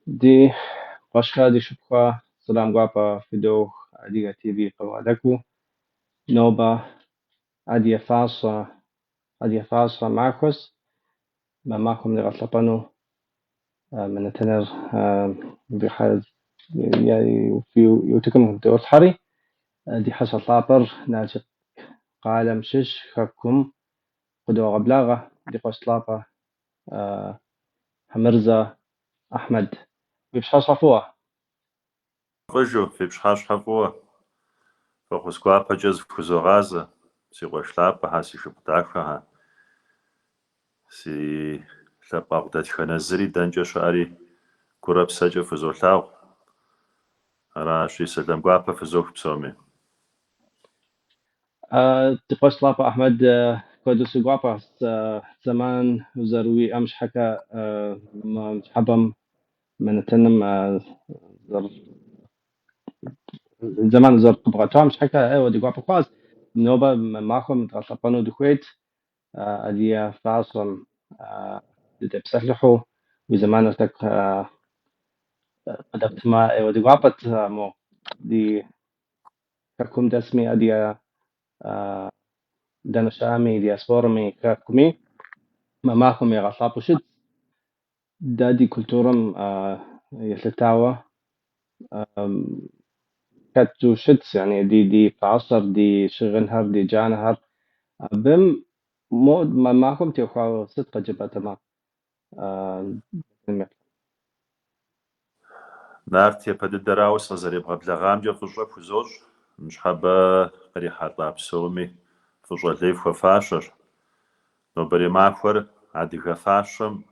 Ди къуэшхэ, ди шыпхъухэ, сэлам гуапэ фыдох Адыгэ ТВ къыбгъэдэкӏыу. Нобэ Адыгэ фащэ, Адыгэ фащэ махуэщ. Мы махуэм дгъэлъэпӏэну мы нэтыныр фи утыкум къыдолъхьэри, ди хьэщӏэ лъапӏэр Налшык къалэм щыщ Хэкум къыдогъэблагъэ ди къуэш лъапӏэ Хьэмырзэ Ахьмэд. Уи пщыхьэщхьэ фӏыуэ! Фӏыжу, фи пщыхьэщхьэ фӏыуэ! Фӏэхъус гуапэкӏэ зыфхузогъазэ, си къуэш лъапӏэхэ, си шыпхъу дахэхэ, си лъэпкъэгъу дэтхэнэ зыри дэнкӏэ щыӏэри гурэ псэкӏэ фызолъагъу. Аращи, сэлам гуапэ фызох псоми. Ди къуэш лъапӏэ Ахьмэд, куэду си гуапэщ зэман узэрыуиӏэм щхьэкӏэ мы ныщхьэбэм мы нэтыным зэман узэрыкъыбгъэтам щхьэкӏэ ӏейуэ ди гуапэ хъуащ. Нобэ мы махуэм дгъэлъэпӏэну дыхуейт адыгэ фащэм дытепсэлъыхьу уи зэманыр тӏэкӏу къыдэптмэ ӏейуэ ди гуапэт мо ди Хэкум дэсми, адыгэ дэнэ щыӏэми, диаспорэми, хэкуми мы махуэм ягъэлъапӏэу щытщ. Дэ ди культурэм елъытауэ хэту щытщ, яни ди фащэр, ди щыгъынхэр, ди джанэхэр. Абым мо мы махуэм теухуауэ сыт къыджепӏэтэмэ? Нарт, япэ дыдэрауэ сыкъызэребгъэблэгъамкӏэ фӏыщӏэ пхузощӏ. Ныщхьэбэ кърихьэлӏа псоми фӏыщӏэ лей фхуэфащэщ. Нобэрей махуэр адыгэ фащэм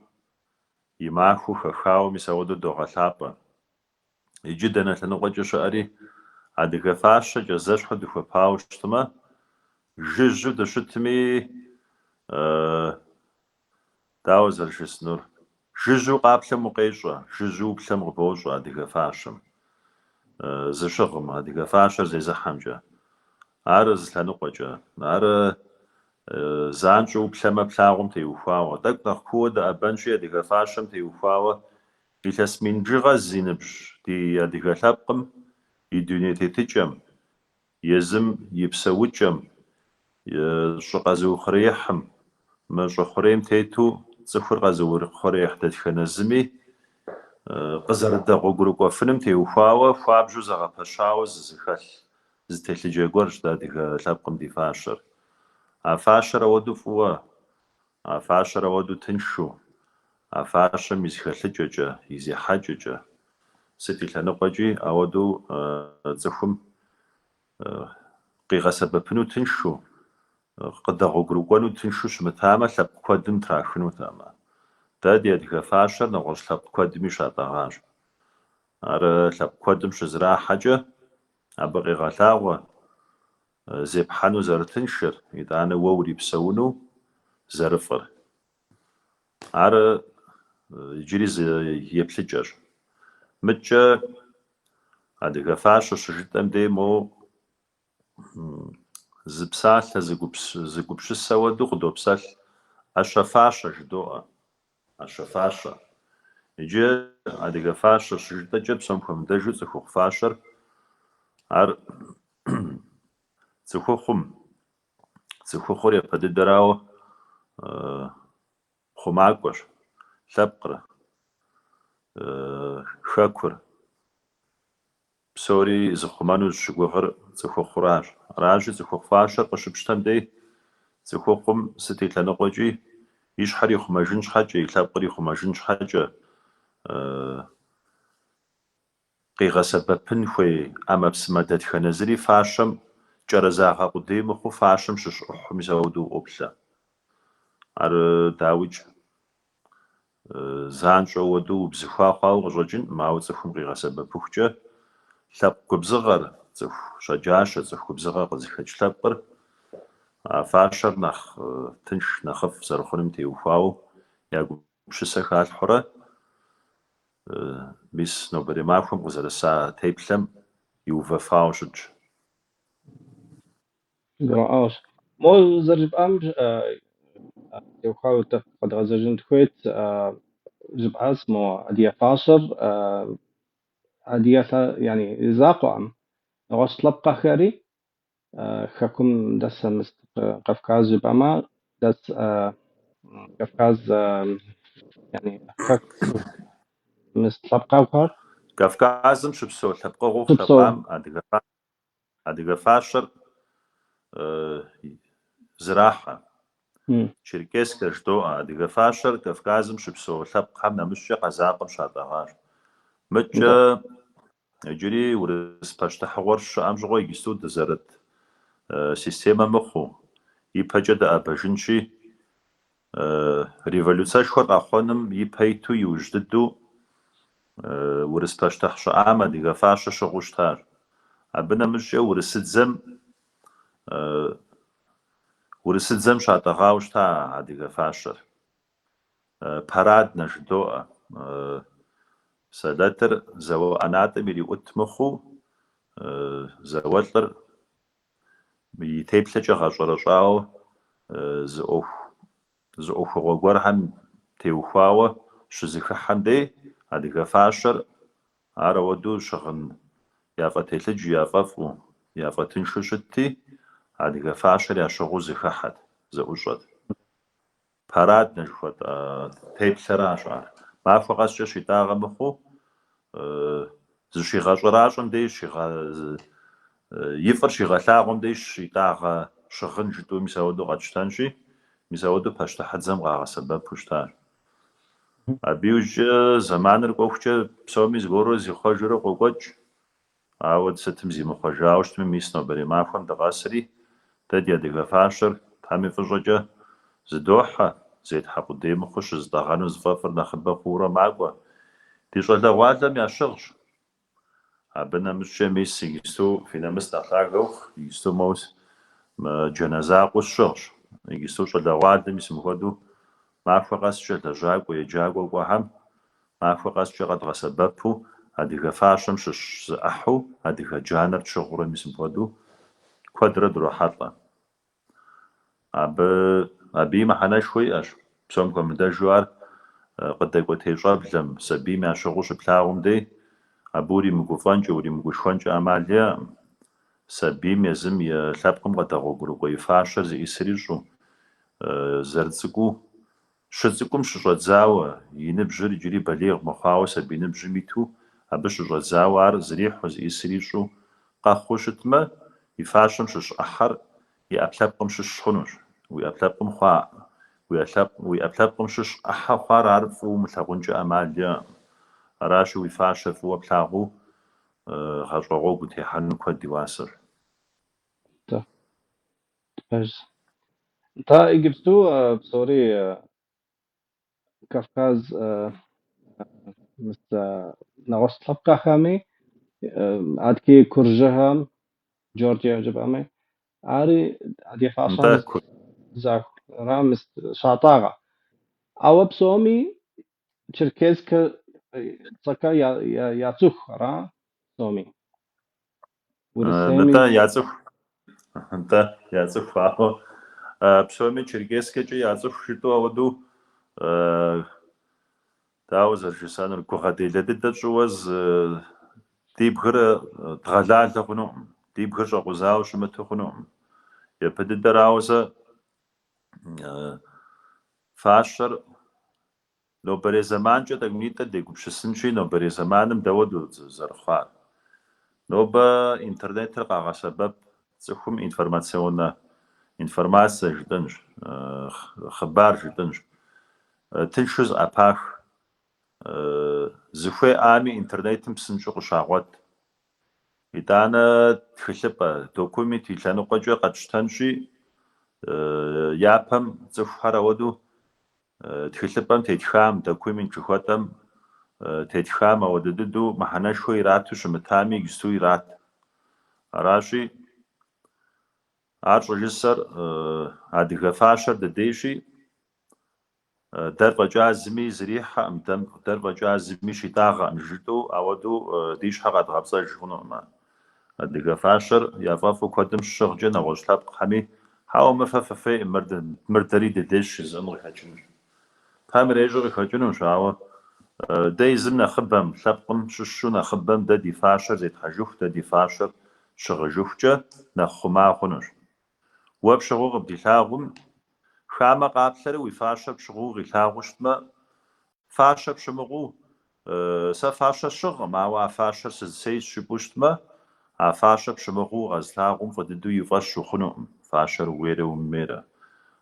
и махуэу хэхауэ мис ауэдэу догъэлъапӏэ. Иджы дэнэ лъэныкъуэкӏэ щыӏэри, адыгэ фащэкӏэ зэщхьу дыхуэпауэ щытмэ, жыжьэу дыщытми, Дауэ зэрыжысӏэнур? Жыжьэу къаплъэм укъещӏэ, жыжьэу уплъэм къыбощӏэ адыгэ фащэм зыщыгъым, адыгэ фащэр зезыхьэмкӏэ. Ар зы лъэныкъуэкӏэ. Ар занщӏэу уплъэмэ плъагъум теухуауэ. Тӏэкӏу нэхъ кууэ дыӏэбэнщи, адыгэ фащэм теухуауэ илъэс мин бжыгъэ зи ныбжь ди адыгэ лъэпкъым и дуней тетыкӏэм, Езым и псэукӏэм, щӏы къэзыухъуреихьым, мы щӏы хъурейм тету цӏыхур къэзыухъуреихь дэтхэнэ зыми къызэрыдэгъуэгурыкӏуэфыным теухуауэ хуабжьу зэгъэпэщауэ зызыхэлъ зы телъыджэ гуэрщ дэ адыгэ лъэпкъым ди фащэр. А фащэр ауэдэу фӏыуэ, а фащэр ауэдэу тыншу, а фащэм и зэхэлъыкӏэкӏэ, и зехьэкӏэкӏэ, Сыт и лъэныкъуэкӏи ауэдэу цӏыхум къигъэсэбэпыну тыншу, къыдэгъуэгурыкӏуэну тыншу щымытамэ, лъэпкъ куэдым трахынутэмэ. Дэ ди адыгэ фащэр нэгъуэщӏ лъэпкъ куэдми щатӏэгъащ. Ар лъэпкъ куэдым щызэрахьэкӏэ, абы къегъэлъагъуэ зепхьэну зэрытыншыр, итӏанэ уэ урипсэуну зэрыфӏыр. Ар иджыри зы еплъыкӏэщ. Мыдкӏэ адыгэ фащэ щыжытӏэм дей мо зы псалъэ, зы гупсысэ уэду къыдопсэлъ. ӏэщэ-фащэ жыдоӏэ. ӏэщэ-фащэ. Иджы адыгэ фащэ щыжытӏэкӏэ псом хуэмыдэжу цӏыхухъу фащэр ар цӏыхухъум Цӏыхухъур япэ дыдэрауэ хъумакӏуэщ, лъэпкъыр, хэкур, псори зыхъумэну зыщыгугъыр цӏыхухъуращ. Аращи, цӏыхухъу фащэр къыщыпщтэм дей цӏыхухъум сыт и лъэныкъуэкӏи и щхьэр ихъумэжын щхьэкӏэ, и лъэпкъыр ихъумэжын щхьэкӏэ, Къигъэсэбэпын хуей ӏэмэпсымэ дэтхэнэ зыри фащэм кӏэрызагъэ къудей мыхъуу фащэм щыщ ӏыхьу мис ауэдэу уӏуоплъэ. Ар, дауикӏ, занщӏэу уэдэу убзыхуа хъуауэ къыщӏэкӏынкъым, ауэ цӏыхум къигъэсэбэпыхукӏэ лъэпкъ губзыгъэр, цӏыху щэджащэ, цӏыху губзыгъэ къызыхэкӏ лъэпкъыр а фащэр нэхъ тынш, нэхъыфӏ зэрыхъуным теухуауэ я гупсысэ халъхьэурэ Мис нобэрей махуэм къызэрыса теплъэм иувэфауэ щытщ. Гурыӏуэгъуэщ. Мо зэрыжыпӏам теухуауэ тӏэкӏу къэдгъэзэжын дыхуейт. Жыпӏащ мо адыгэ фащэр адыгэ yani закъуэкъым, нэгъуэщӏ лъэпкъхэри хэкум дэс Кавказ жыпӏэмэ, дэс Кавказ yani хэку мыс лъэпкъхэр. Кавказым щыпсэу лъэпкъыгъуэу Щыпсэу. лъэпкъам адыгэ фащэр зрахьэ. Черкескэ жыдоӏэ. Адыгэ фащэр Кавказым щыпсэу лъэпкъхэм нэмыщӏкӏэ къэзакъым щатӏэгъащ. Мыдкӏэ иджыри урыс пащтыхьыгъуэр щыщыӏэм щыгъуэ иджысту дызэрыт системэ мыхъуу, ипэкӏэ дыӏэбэжынщи, революцэшхуэр къэхъуэным ипэ иту иужь дыдэу урыс пащтыхь щыӏам адыгэ фащэ щыгъыу щытащ. Абы нэмыщӏкӏэ урысыдзэм щатӏэгъауэ щыта адыгэ фащэр. Параднэ жыдоӏэ. Сэлэтыр зауэ ӏэнатӏэм ириӏут мыхъуу, зауэлӏыр и теплъэкӏэ гъэщӏэрэщӏауэ зы ӏуэхугъуэ гуэрхэм теухуауэ щызэхыхьэм дей адыгэ фащэр ар ауэдэу щыгъын яфӏэтелъыджу, яфӏэфӏу, яфӏэтыншу щытти, адыгэ фащэр ящыгъыу зэхыхьэт, зэӏущӏэт. Параднэ жыхуэтӏэ теплъэращ ар. Махуэ къэскӏэ щитӏагъэ мыхъуу, зыщигъэщӏэращӏэм деж, и фӏыр щигъэлъагъуэм деж щитӏагъэ щыгъын жытӏэу мис ауэдэу къэтщтэнщи, мис ауэдэу пащтыхьыдзэм къагъэсэбэпу щытащ. Абы иужькӏэ зэманыр кӏуэхукӏэ псоми зыгуэрурэ зихъуэжурэ къокӏуэкӏ. Ауэ сытым зимыхъуэжауэ щытми, мис нобэрей махуэм дыкъэсри, дэ ди адыгэ фащэр Тхьэм и фӏыщӏэкӏэ зыдохьэ, зетхьэ къудей мыхъуу щызытӏэгъэну зыфӏэфӏыр нэхъыбэ хъуурэ макӏуэ. Ди щӏалэгъуалэм ящыгъщ. Абы нэмыщӏкӏэ мис иджысту фи нэмыс нэхъ лъагэ ухъу, иджысту моуэ мы джанэ закъуэу сщыгъщ. Иджысту щӏалэгъуалэм мис мыхуэдэу махуэ къэскӏэ лэжьакӏуэ, еджакӏуэ кӏуэхэм махуэ къэскӏэ къэдгъэсэбэпу адыгэ фащэм щыщ зы ӏыхьэу адыгэ джанэр тщыгъыурэ мис мыпхуэдэу куэдрэ дрохьэлӏэ. Абыи мыхьэнэшхуэ иӏэщ. Псом хуэмыдэжу ар къыдэкӏуэтей щӏэблэм, сабийм ящыгъыу щыплъагъум дей, абы уримыгуфӏэнкӏэ, уримыгушхуэнкӏэ ӏэмал иӏэкъым. Сабийм езым и лъэпкъым къыдэгъуэгурыкӏуэ и фащэр зиӏисыр ищӏэу, зэрыцӏыкӏуу, щыцӏыкӏум щыщӏэдзауэ, и ныбжьыр иджыри балигъ мыхъуауэ сабий ныбжьым иту, абы щыщӏэдзауэ ар зрихьу, зиӏисыр ищӏэу къэхъуу щытмэ, и фащэм щыщ ӏыхьэр и ӏэпкълъэпкъым щыщ хъунущ. Уи ӏэпкълъэпкъым хъуа, уи ӏэпкълъэпкъым щыщ ӏыхьэ хъуар ар фӏыуэ умылъагъункӏэ ӏэмал иӏэкъым. Аращи, уи фащэр фӏыуэ плъагъуу гъащӏэ гъуэгу утехьэну куэд и уасэщ. Нтӏэ, пэжщ. Нтӏэ, иджыпсту псори Кавказ мис нэгъуэщӏ лъэпкъхэми, адэкӏи куржыхэм, Джорджие жыпӏэми, ари адыгэ фащэм Нтӏэ, кур. захура мис щатӏагъэ. Ауэ псоми черкескэ цӏэкӏэ яцӏыху, ара псоми? Урысейми. Нтӏэ, яцӏыху. Нтӏэ, яцӏыху, ауэ псоми черкескэкӏэ яцӏыху жытӏэу ауэдэу дауэ зэрыжысӏэнур, гугъэ делэ дыдэ тщӏыуэ зы ди бгыр дгъэлалэ хъунукъым, ди бгыр щӏэкъузауэ щымыту хъунукъым. Япэ дыдэрауэ сэ фащэр Нобэрей зэманкӏэ тӏэкӏунитӏэ дегупсысынщи, нобэрей зэманым дауэдэу зэрыхъуар? Нобэ интернетыр къагъэсэбэп цӏыхум информационнэ информацие жытӏэнщ, хъыбар жытӏэнщ, тыншу зыӏэпах, зыхуейӏами интернетым псынщӏэу къыщагъуэт. Итӏанэ тхылъыпӏэ, документ и лъэныкъуэкӏэ къэтщтэнщи, япэм цӏыхухэр ауэдэу Тхылъыпӏэм тетхам, документ жыхуэтӏэм тетхам ауэдэ дыдэу мыхьэнэшхуэ ирату щымытами, иджысту ират. Аращи, ар щӏыжысӏэр адыгэ фащэр дыдейщи, дэр фӏэкӏа зыми зрихьэкъым, дэр фӏэкӏа зыми щитӏагъэкъым жытӏэу ауэдэу ди щхьэ къэдгъэпцӏэж хъунукъым. Адыгэ фащэр яфӏэфӏу куэдым щыщыгъкӏэ нэгъуэщӏ лъэпкъхэми, хьэуэ, мыр фэ фыфейкъым, мыр дэри дыдейщ жызыӏэн къыхэкӏынущ. Тхьэм ирещӏи къыхэкӏынущ, ауэ Дэ езым нэхъыбэм, лъэпкъым щыщу нэхъыбэм дэ ди фащэр зетхьэжыху, дэ ди фащэр тщыгъыжыхукӏэ нэхъ хъума хъунущ. Уэ пщыгъыу къыбдилъагъум, хамэ къаплъэрэ уи фащэр пщыгъыу къилъагъуу щытмэ, фащэ пщымыгъыу, сэ фащэ сщыгъкъым, ауэ а фащэр сысейщ жыпӏэу щытмэ, а фащэ пщымыгъыу къэзылъагъум фӏы дыдэу и фӏэщ ухъунукъым, фащэр ууейрэ умейрэ.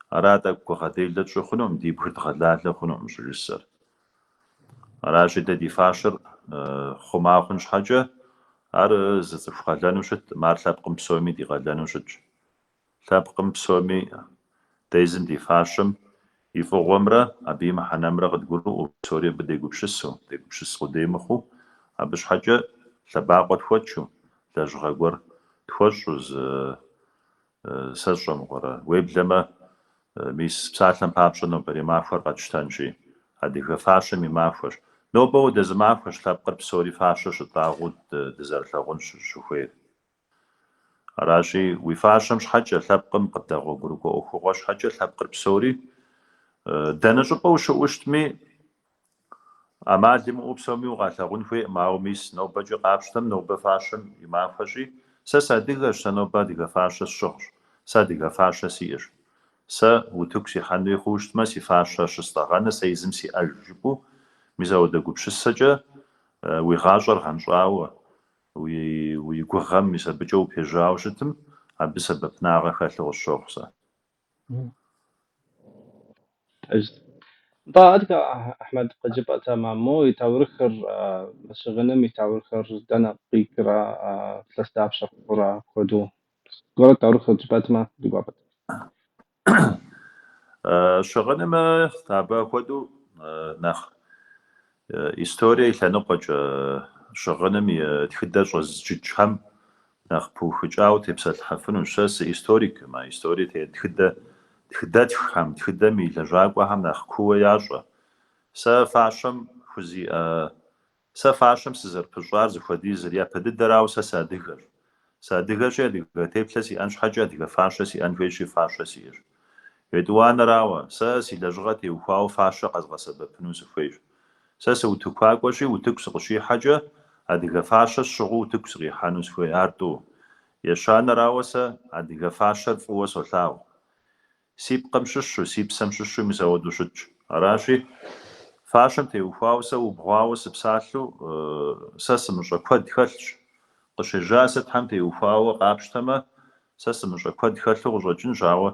Ара тӏэкӏу гугъэделэ тщӏы хъунукъым, ди бгыр дгъэлалэ хъунукъым щӏыжысӏэр. Аращи, дэ ди фащэр хъума хъун щхьэкӏэ, ар зы цӏыху къалэну щыткъым, ар лъэпкъым псоми ди къалэну щытщ. Лъэпкъым псоми дэ езым ди фащэм и фӏыгъуэмрэ абы и мыхьэнэмрэ къыдгурыӏуэу, псори абы дегупсысу, дегупсыс къудей мыхъуу, абы щхьэкӏэ лъэбакъуэ тхуэчу, лэжьыгъэ гуэр тхуэщӏу зы сэ сщӏэ мыгъуэрэ. Уеблэмэ, мис псалъэм папщӏэ нобэрей махуэр къэтщтэнщи, адыгэ фащэм и махуэщ. Нобэ хуэдэ зы махуэщ лъэпкъыр псори фащэ щытӏагъэу дызэрылъагъун щыхуейр. Аращи, уи фащэм щхьэкӏэ, лъэпкъым къыдэгъуэгурыкӏуэ ӏуэхугъуэ щхьэкӏэ лъэпкъыр псори дэнэ щӏыпӏэ ущыӏэу щытми, ӏэмал имыӏэу псоми укъалъагъун хуейкъым, ауэ мис нобэкӏэ къапщтэм, нобэ фащэм и махуэщи, сэ сыадыгэщ, сэ нобэ адыгэ фащэ сщыгъщ, сэ адыгэ фащэ сиӏэщ. Сэ утыку сихьэн хуей хъууэ щытмэ, си фащэ щыстӏэгъэныр сэ езым сиӏэж жыпӏэу, мис ауэдэ гупсысэкӏэ уи гъащӏэр гъэнщӏауэ, уи гугъэм мис абыкӏэ упежьауэ щытым, абы сэбэпынагъэ хэлъу къысщохъу сэ. Пэжщ. Нтӏэ, адэкӏэ, Ахьмэд, къыджепӏэтэмэ, мо и таурыхъыр, мы щыгъыным и таурыхъыр дэнэ къикӏрэ, илъэс дапщэ хъурэ апхуэдэу? Зыгуэрэ таурыхъ къыджепӏэтэмэ, ди гуапэт. Щыгъыным абы хуэдэу нэхъ историе и лъэныкъуэкӏэ щыгъыным и тхыдэр щӏэзыджыкӏхэм нэхъ пыухыкӏауэ тепсэлъыхьыфынущ. Сэ сыисторикым, а историе тхыдэ тхыдэтххэм, тхыдэм и лэжьакӏуэхэм нэхъ кууэ ящӏэ. Сэ фащэм хузиӏэ Сэ фащэм сызэрыпыщӏар зыхуэдизыр, япэ дыдэрауэ сэ сыадыгэщ. Сыадыгэщи, адыгэ теплъэ сиӏэн щхьэкӏэ адыгэ фащэ сиӏэн хуейщи, фащэ сиӏэщ. Етӏуанэрауэ, сэ си лэжьыгъэ теухуауэ фащэ къэзгъэсэбэпыну сыхуейщ. Сэ сыутыкуакӏуэщи, утыку сыкъыщихьэкӏэ, адыгэ фащэ сщыгъыу утыку сыкъихьэну сыхуей, ар тӏу. Ещанэрауэ, сэ адыгэ фащэр фӏыуэ солъагъу. Си пкъым щыщу, си псэм щыщу мис ауэдэу щытщ. Аращи, фащэм теухуауэ сэ убгъуауэ сыпсалъэу сэ сымыщӏэ куэд хэлъщ. Къыщежьа сытхэм теухуауэ къапщтэмэ, сэ сымыщӏэ куэд хэлъу къыщӏэкӏынщ, ауэ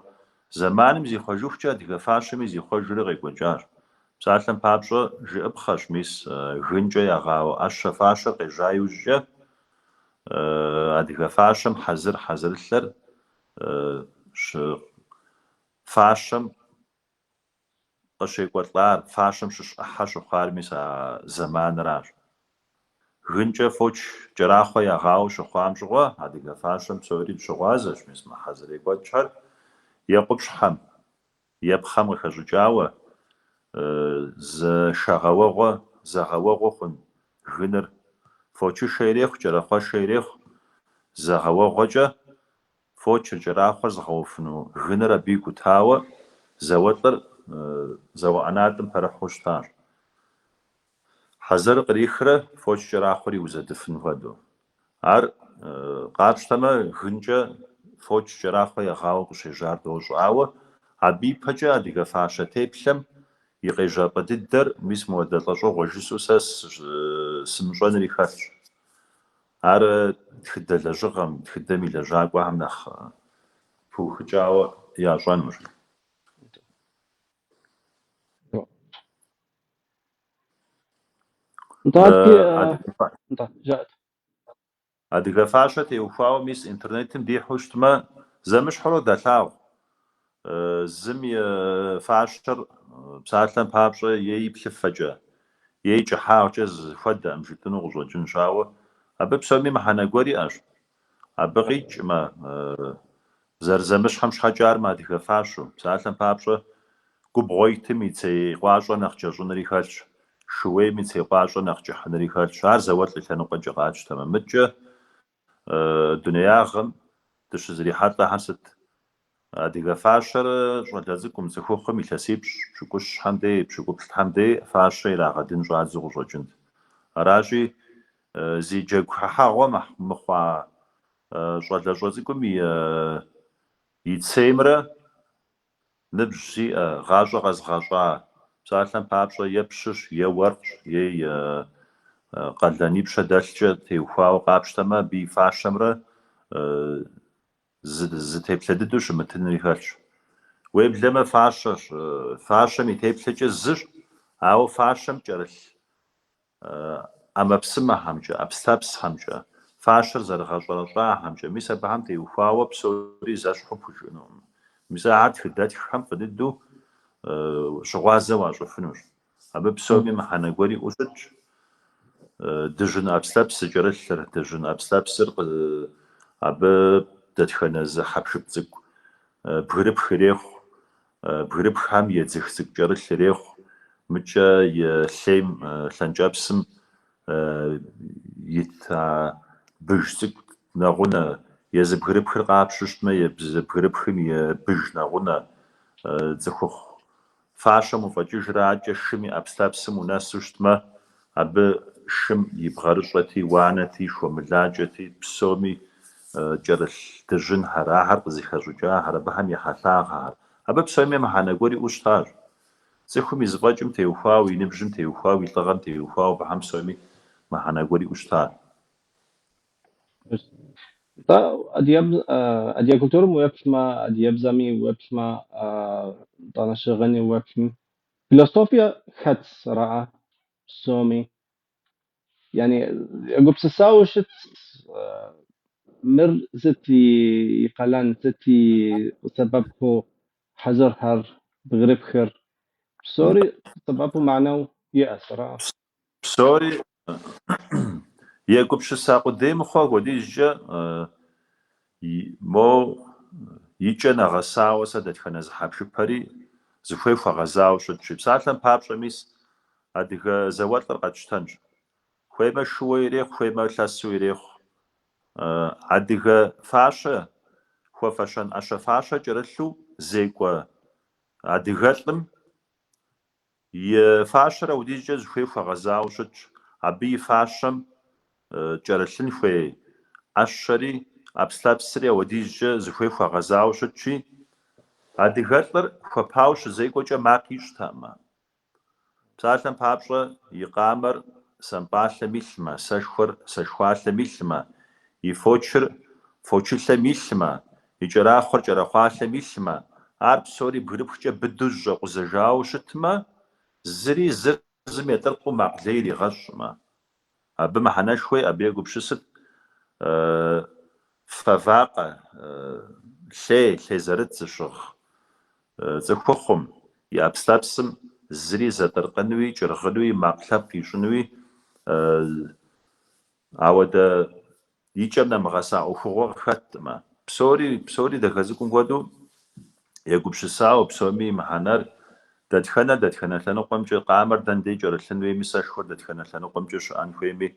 зэманым зихъуэжыхукӏэ адыгэ фащэми зихъуэжурэ къекӏуэкӏащ. Псалъэм папщӏэ, жыӏыпхъэщ, мис, гынкӏэ ягъауэ ӏэщэ фащэр къежьа иужькӏэ, адыгэ фащэм хьэзыр хьэзырылъэр Фащэм къыщекӏуэлӏар, фащэм щыщ ӏыхьэ щыхъуар мис а зэманыращ. Гынкӏэ фоч кӏэрахъуэ ягъауэ щыхъуам щыгъуэ, адыгэ фащэм псори дыщыгъуазэщ, мис мы хьэзыр екӏуэкӏхэр е къупщхьэм, е пхъэм къыхэщӏыкӏауэ, зы шэгъэуэгъуэ, зэгъэуэгъуэ хъун гыныр фочышэ ирехъу, кӏэрахъуэшэ ирехъу, зэгъэуэгъуэкӏэ Фочыр, кӏэрахъуэр зыгъэуэфыну гыныр абы икӏутауэ зауэлӏыр зауэ ӏэнатӏэм пэрыхьэу щытащ. Хьэзырыр кърихрэ фоч кӏэрахъуэр иузэдыфын хуэдэу. Ар къапщтэмэ, гынкӏэ фоч кӏэрахъуэ ягъауэ къыщежьар дощӏэ. Ауэ абы ипэкӏэ адыгэ фащэ теплъэм и къежьапӏэ дыдэр мис мыуэдэ лӏэщӏыгъуэ жысӏэу сэ сымыщӏэнри хэлъщ. Ар тхыдэ лэжьыгъэм, тхыдэм и лэжьакӏуэхэм нэхъ пыухыкӏауэ ящӏэнущ. Нтӏэ, адэкӏи, нтӏэ, жыӏэт. Адыгэ фащэ теухуауэ мис интернетым дихьэу щытмэ, зэмыщхьурэ далъагъу. Зым и фащэр, псалъэм папщӏэ, е и плъыфэкӏэ, е и кӏыхьагъкӏэ зэхуэдэкъым жытӏэну къыщӏэкӏынщ, ауэ абы псоми мыхьэнэ гуэр иӏэщ. Абы къикӏмэ, зэрызэмыщхьэм щхьэкӏэ ар мыадыгэ фащэу, псалъэм папщӏэ, губгъуэ итым и цей къуащӏэр нэхъ кӏэщӏынри хэлъщ, шууейм и цей къуащӏэр нэхъ кӏыхьынри хэлъщ. Ар зауэлӏ и лъэныкъуэкӏэ къатщтэмэ, мыдкӏэ дунеягъэм дыщызрихьэлӏэхэр сыт? Адыгэ фащэр щӏалэ цӏыкӏум, цӏыхухъум илъэсипщӏ, пщыкӏущхэм дей, пщыкӏуплӏхэм дей фащэ ирагъэдын щӏадзэу къыщӏэкӏынт. Аращи, зи джэгу хыхьэгъуэ мыхъуа щӏалэщӏэ цӏыкӏум и цеймрэ ныбжь зиӏэ, гъащӏэ къэзыгъэщӏа, псалъэм папщӏэ, е пщыщ, е уэркъщ, е къалэн и пщэ дэлъкӏэ теухуауэ къапщтэмэ, абы и фащэмрэ зы теплъэ дыдэу щымытынри хэлъщ. Уеблэмэ фащэщ, фащэм и теплъэкӏэ зыщ, ауэ фащэм кӏэрылъ ӏэмэпсымэхэмкӏэ, ӏэпслъэпсхэмкӏэ, фащэр зэрыгъэщӏэрэщӏахэмкӏэ, мис абыхэм теухуауэ псори зэщхьу пхужыӏэнукъым. Мис ахэр тхыдэтххэм фӏы дыдэу щыгъуазэ уащӏыфынущ. Абы псоми мыхьэнэ гуэр иӏэу щытщ. Дыжьын ӏэпслъэпс зыкӏэрылъыр, дыжьын ӏэпслъэпсыр абы дэтхэнэ зы хьэпшып цӏыкӏу бгырыпх ирехъу, бгырыпххэм едзых цӏыкӏу кӏэрылъ ирехъу, мыкӏэ и лъейм, лъэнкӏэпсым ит а быж цӏыкӏу нэгъунэ, езы бгырыпхыр къапщу щытмэ, езы бгырыпхым и быж нэгъунэ, цӏыхухъу Фащэм уфӏэкӏыжрэ адэкӏэ шым и ӏэпслъэпсым унэсу щытмэ, абы шым и бгъэрыщӏэти, уанэти, шхуэмылакӏэти, псоми кӏэрылъ дыжьынхэр, ахэр къызыхэщӏыкӏахэр, абыхэм я хьэлъагъэхэр. Абы псоми мыхьэнэ гуэр иӏэу щытащ. Цӏыхум и зэфӏэкӏым теухуауэ, и ныбжьым теухуауэ, и лӏыгъэм теухуауэ абыхэм псоми мыхьэнэ гуэр иӏэу щытащ. Нтӏэ, адыгэ культурэм уеплъмэ, адыгэбзэми уеплъмэ, нтӏанэ щыгъыни уеплъым, философие хэтс, араӏэ, псоми. Яни егупсысауэ щытс, мыр сыт и къалэн, сыт и сэбэп хъу хьэзырхэр, бгырыпхыр, псори сэбэпу мыхьэнэу иӏэс, араӏэ. Псори егупсыса къудей мыхъуу апхуэдизкӏэ мо и кӏэ нэгъэсауэ сэ дэтхэнэ зы хьэпшыпэри зыхуей хуэгъэзауэ щытщи. Псалъэм папщӏэ, мис, адыгэ зауэлӏыр къэтщтэнщ. Хуеймэ шууэ ирехъу, хуеймэ лъэсу ирехъу. Адыгэ фащэ, хуэфэщэн ӏэщэ-фащэ кӏэрылъу зекӏуэ адыгэлӏым И фащэр апхуэдизкӏэ зыхуей хуэгъэзауэ щытщ. Абы и фащэм кӏэрылъын хуей ӏэщэри ӏэпслъэпсри апхуэдизкӏэ зыхуей хуэгъэзауэ щытщи, адыгэлӏыр хуэпауэ щызекӏуэкӏэ макъ ищӏтэкъымэ. Псалъэм папщӏэ, и къамэр сампӏалъэм илъмэ, сэшхуэр сэшхуалъэм илъмэ, и фочыр фочылъэм илъмэ, и кӏэрахъуэр кӏэрахъуалъэм илъмэ, ар псори бгырыпхкӏэ быдэу зэщӏэкъузэжауэ щытмэ, зыри зыр зым етӏыркъыу макъ лей иригъэщӏмэ. Абы мыхьэнэшхуэ иӏэ, абы егупсысыт фэ вакъэ, лъей, лъейзэрыт зыщыгъ цӏыхухъум и ӏэпслъэпсым зыри зэтӏыркъынуи, кӏыргъынуи, макъ лъэпкъ ищӏынуи ауэдэ и кӏэм нэмыгъэса ӏуэхугъуэ къыхэткъымэ. Псори, псори дахэ цӏыкӏум хуэдэу егупсысауэ, псоми и мыхьэнэр, дэтхэнэр дэтхэнэ лъэныкъуэмкӏэ, къамэр дэн дей кӏэрылъын хуейми, сэшхуэр дэтхэнэ лъэныкъуэмкӏэ щыӏэн хуейми,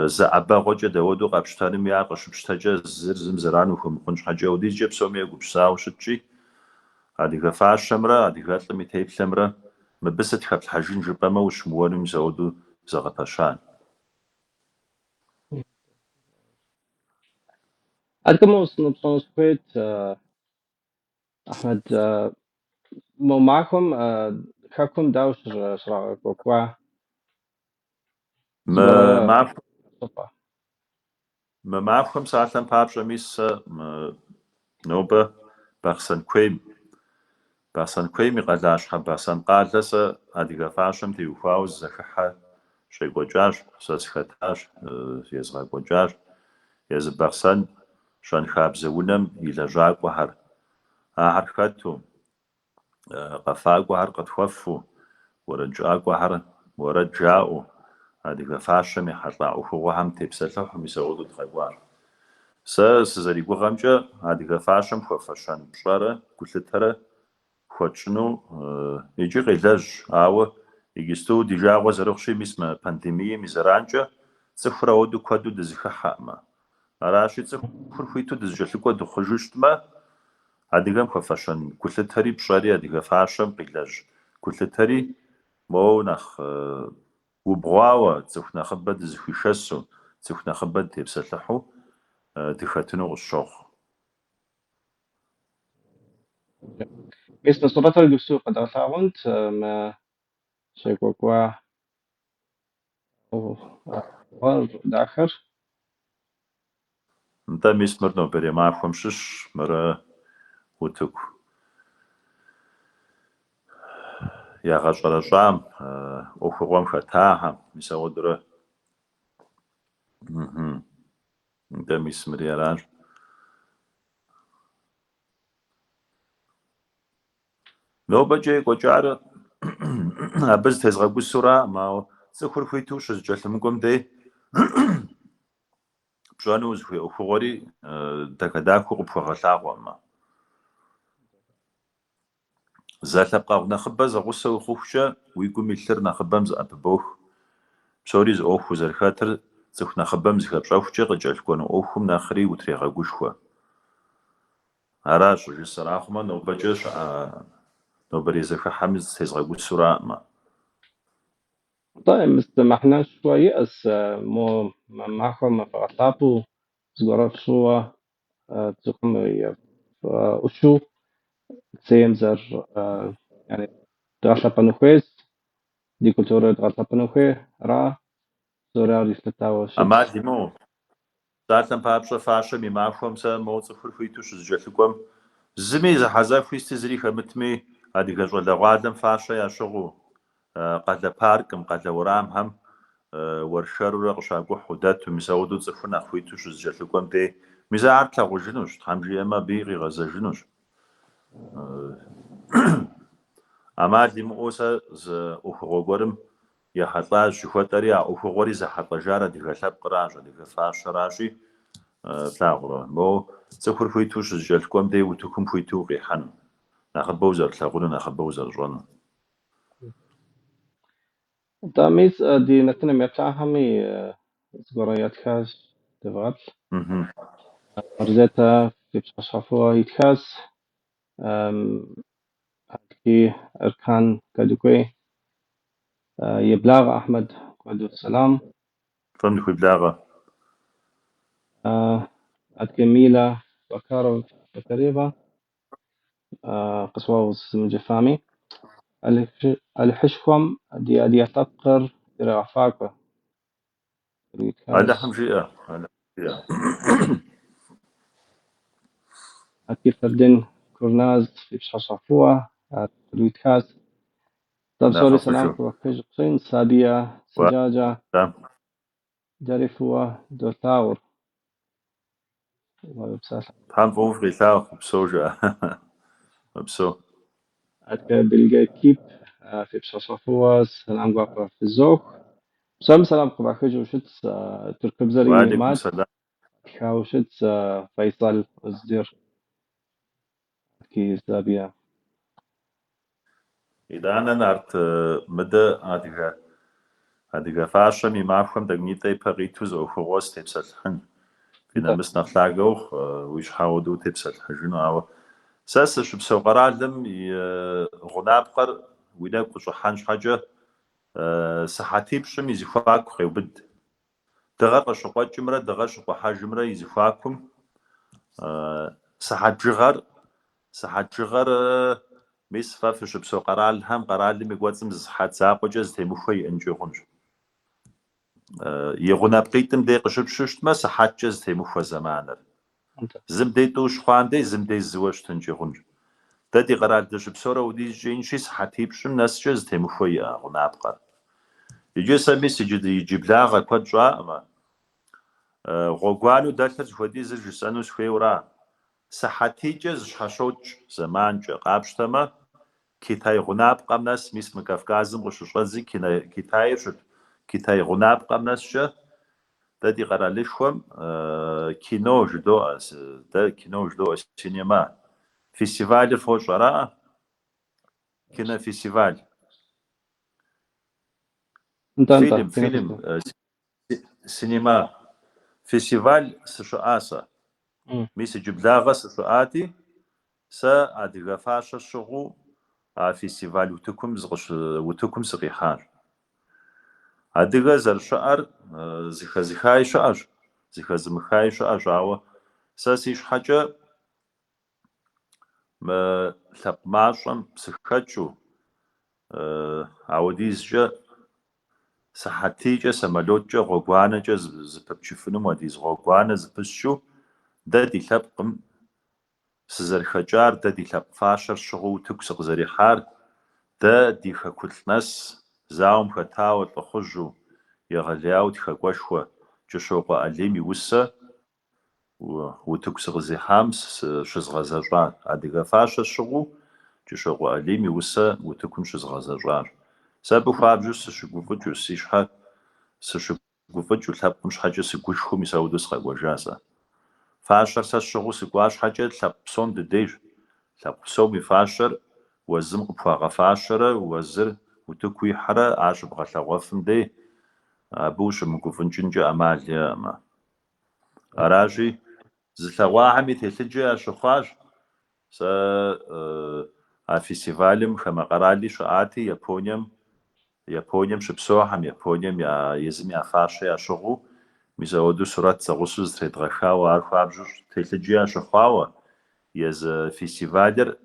зы ӏэбэгъуэкӏэ дауэдэу къэпщтэнуми, ар къыщыпщтэкӏэ зыр зым зэран ухуэмыхъун щхьэкӏэ, апхуэдизкӏэ псоми егупсысауэ щытщи, адыгэ фащэмрэ адыгэлӏым и теплъэмрэ мыбы сыт хэплъхьэжын жыпӏэмэ ущымыуэну мис ауэдэу зэгъэпэща. Адэкӏэ моуэ сыноупщӏэну сыхуейт, Ахьмэд, мо махуэм хэкум дауэ щрагъэкӏуэкӏуа? Мы Зыгуэрэ махуэм щӏыпӏэ. Мы махуэм псалъэм папщӏэ мис сэ нобэ Бахъсэн куейм, Бахъсэн куейм и къалащхьэ Бахъсэн къалэ сэ адыгэ фащэм теухуауэ зы зэхыхьэ щекӏуэкӏащ, сэ сыхэтащ, езгъэкӏуэкӏащ. Езы Бахъсэн щэнхабзэ унэм и лэжьакӏуэхэр, ахэр хэту, къэфакӏуэхэр къытхуэфэу, уэрэджыӏакӏуэхэр уэрэд жаӏэу, адыгэ фащэм ехьэлӏа ӏуэхугъуэхэм тепсэлъыхьу мис ауэдэу дгъэкӏуащ. Сэ сызэригугъэмкӏэ, адыгэ фащэм хуэфэщэн пщӏэрэ гулъытэрэ хуэтщӏыну икӏи къелэжь, ауэ иджысту ди жагъуэ зэрыхъущи, мис мы пандемием и зэранкӏэ цӏыхур ауэдэу куэду дызэхыхьэкъымэ. Аращи, цӏыхур хуиту дызэкӏэлъыкӏуэ дыхъужу щытмэ, Адыгэм хуэфэщэн гулъытэри пщӏэри адыгэ фащэм къилэжь гулъытэри моуэ нэхъ убгъуауэ, цӏыху нэхъыбэ дызэхуишэсу, цӏыху нэхъыбэ дытепсэлъыхьу дыхэтыну къысщохъу. Мис мы сурэтыр иджыпсту къэдгъэлъагъуэнт мы щекӏуэкӏуа ӏуэхугъуэр дахэр. Нтӏэ, мис мыр нобэрей махуэм щыщщ, мырэ утыку ягъэщӏэрэщӏам, ӏуэхугъуэм хэтахэм, мис ауэдурэ. Нтӏэ, мис мыри аращ. Нобэкӏэ екӏуэкӏар абы зытезгъэгусэураӏым, ауэ цӏыхур хуиту щызэкӏэлъымыкӏуэм дей пщӏэну узыхуей ӏуэхугъуэри дахэ-дахэу къыпхуэгъэлъагъуэкъымэ. Зэлъэпкъэгъу нэхъыбэ зэгъусэ ухъухукӏэ уи гум илъыр нэхъыбэм зэӏэпыбох. Псори зы ӏуэху узэрыхэтыр цӏыху нэхъыбэм зыхэпщӏэхукӏэ къыкӏэлъыкӏуэну ӏуэхум нэхъри утрегъэгушхуэ. Аращ щӏыжысӏэр, ахъумэ нобэкӏэ щыӏэ нобэрей зэхыхьэми зытезгъэгусэураӏымэ. Нтӏэ, мис мыхьэнэшхуэ иӏэщ мо махуэм фгъэлъапӏэу, зыгуэрэ фщӏыуэ, цӏыхум ӏущу цейм зэры яни дгъэлъэпӏэну хуейщ, ди культурэр дгъэлъэпӏэну хуей, ара псори ар елъытауэ щытщ. ӏэмал имыӏэу. Псалъэм папщӏэ, фащэм и махуэм сэ моуэ цӏыхур хуиту щызэкӏэлъыкӏуэм, зыми зэхьэзэхуи сыти зыри хэмытми, адыгэ щӏалэгъуалэм фащэ ящыгъыу, къалэ паркым, къалэ уэрамхэм уэршэрурэ къыщакӏухьу дэту, мис ауэдэу цӏыхур нэхъ хуиту щызэкӏэлъыкӏуэм дей, мис ар тлъагъужынущ, Тхьэм жиӏэмэ, абыи къигъэзэжынущ. ӏэмал имыӏэу сэ зы ӏуэхугъуэ гуэрым ехьэлӏащ жыхуэтӏэри, а ӏуэхугъуэри зэхьэлӏэжар адыгэ лъэпкъращ, адыгэ фащэращи, плъагъурэ, моуэ цӏыхур хуиту щызэкӏэлъыкӏуэм дей утыкум хуиту укъихьэну, нэхъыбэу зэрылъагъуну, нэхъыбэу зэрыщӏэну. Нтӏэ, мис ди нэтыным еплъахэми зыгуэрэ ятхащ, девгъэплъ. Марзетэ фи пщыхьэщхьэ фӏыуэ итхащ. Адэкӏи Эркан Кадыкуей. Еблагъэ Ахьмэд, куэду сэлам. Фӏым дыхуиблагъэ. Адэкӏэ Милэ Бакаров Бакарева. Къысхуэгъэгъу сызэмыджэфами. Алыхьышхуэм ди адыгэ лъэпкъыр ирегъэфӏакӏуэ. Алыхьым жиӏэ, Алыхьым жиӏэ. Адэкӏи Фэрдин Курназ фи пщыхьэщхьэ фӏыуэ къыдуитхащ. Дэ псори сэлам Нэхъыфӏыжу. къывэхыж къыщӏин, Сабия Сыджаджэ Уа. дэри фӏыуэ долъагъур. Псалъэ. Тхьэм фӏыуэ фыкъилъагъу, упсэу жыӏэ. Упсэу. Адэкӏэ Билге Кип фи пщыхьэщхьэ фӏыуэ сэлам гуапэ фызох. Псоми сэлам къывахыжу щытщ, тыркубзэри Уалейкум мат сэлам. тхауэ щытщ, Файсал Оздир адэкӏи Сабия. Итӏанэ нарт мыдэ адыгэ адыгэ фащэм и махуэм тӏэкӏунитӏэ ипэ къиту зы ӏуэхугъуэ сытепсэлъыхьын. Фи нэмыс нэхъ лъагэ ухъу, уи щхьэ хуэдэу утепсэлъыхьыжыну, ауэ сэ сыщыпсэу къэралым и гъунапкъэр уи нэгу къыщӏыхьэн щхьэкӏэ сыхьэтипщӏым и зэхуаку къеубыд. Дыгъэр къыщыкъуэкӏымрэ дыгъэр щыкъухьэжымрэ и зэхуакум сыхьэт бжыгъэр, сыхьэт бжыгъэр мис фэ фыщыпсэу къэралхэм, къэралым и кӏуэцӏым зы сыхьэт закъуэкӏэ зэтемыхуэ иӏэнкӏи хъунщ. И гъунапкъитӏым дей къыщыпщу щытмэ, сыхьэткӏэ зэтемыхуэ зэманыр. Зым дей тӏу щыхъуам дей, зым дей зыуэ щытынкӏи хъунщ. Дэ ди къэрал дыщыпсэур ауэдизкӏэ инщи, сыхьэтипщӏым нэскӏэ зэтемыхуэ иӏэ гъунапкъэр. Иджы сэ мис иджы иджыблагъэ куэд щӏаӏымэ, гъуэгуанэу дэлъыр зыхуэдизыр жысӏэну сыхуейуэра. Сыхьэтийкӏэ зыщхьэщокӏ зэманкӏэ, къапщтэмэ, Китай гъунапкъэм нэс, мис мы Кавказым къыщыщӏэдзи, Китайр щыт Китай гъунапкъэм нэскӏэ Дэ ди къэралышхуэм кино жыдоӏэ, дэ кино жыдоӏэ, синема. Фестивалыр фощӏ, араӏэ? Кинофестиваль. Нтӏэ, нтӏэ, Фильм, фильм, синема. Фестиваль сыщыӏа сэ. Мис иджыблагъэ сыщыӏати. Сэ адыгэ фащэ сщыгъыу а фестиваль утыкум утыкум сыкъихьащ. Адыгэ зэрыщыӏэр зыхэзыхаи щыӏэщ, зыхэзымыхаи щыӏэщ, ауэ сэ си щхьэкӏэ мы лъэпкъ мащӏэм сыхэкӏыу, ауэдизкӏэ сыхьэтийкӏэ, самолеткӏэ, гъуэгуанэкӏэ зыпыпчыфынум хуэдиз гъуэгуанэ зыпысчу, дэ ди лъэпкъым сызэрыхэкӏар, дэ ди лъэпкъ фащэр сщыгъыу утыку сыкъызэрихьар, дэ ди хэкулӏ нэс, зауэм хэтауэ лӏыхъужьу, егъэлеяуэ тхакӏуэшхуэ Кӏыщокъуэ Алим и усэ утыку сыкъызихьам щызгъэзэщӏар. Адыгэ фащэ сщыгъыу Кӏыщокъуэ Алим и усэ утыкум щызгъэзэщӏащ. Сэ абы хуабжьу сыщыгуфӏыкӏыу, си щхьэ сыщыгуфӏыкӏыу, лъэпкъым щхьэкӏэ сыгушхуэу мис ауэдэу сыкъэкӏуэжа сэ. Фащэр сэ сщыгъыу сыкӏуа щхьэкӏэ лъэпкъ псом дыдейщ. Лъэпкъ псом и фащэр уэ зым къыпхуагъэфащэрэ уэ зыр утыку уихьэрэ ар щыбгъэлъэгъуэфым дей, абы ущымыгуфӏыкӏынкӏэ ӏэмал иӏэкъымэ. Аращи, зылъэгъуахэми телъыджэ ящыхъуащ. Сэ а фестивалым хамэ къэрали щыӏати, Японием, Японием щыпсэухэм, Японием я езым я фащэ ящыгъыу, мис ауэдэу сурэт зэгъусэу зытредгъэхауэ, ар хуабжьу телъыджэ ящыхъуауэ, езы фестивалыр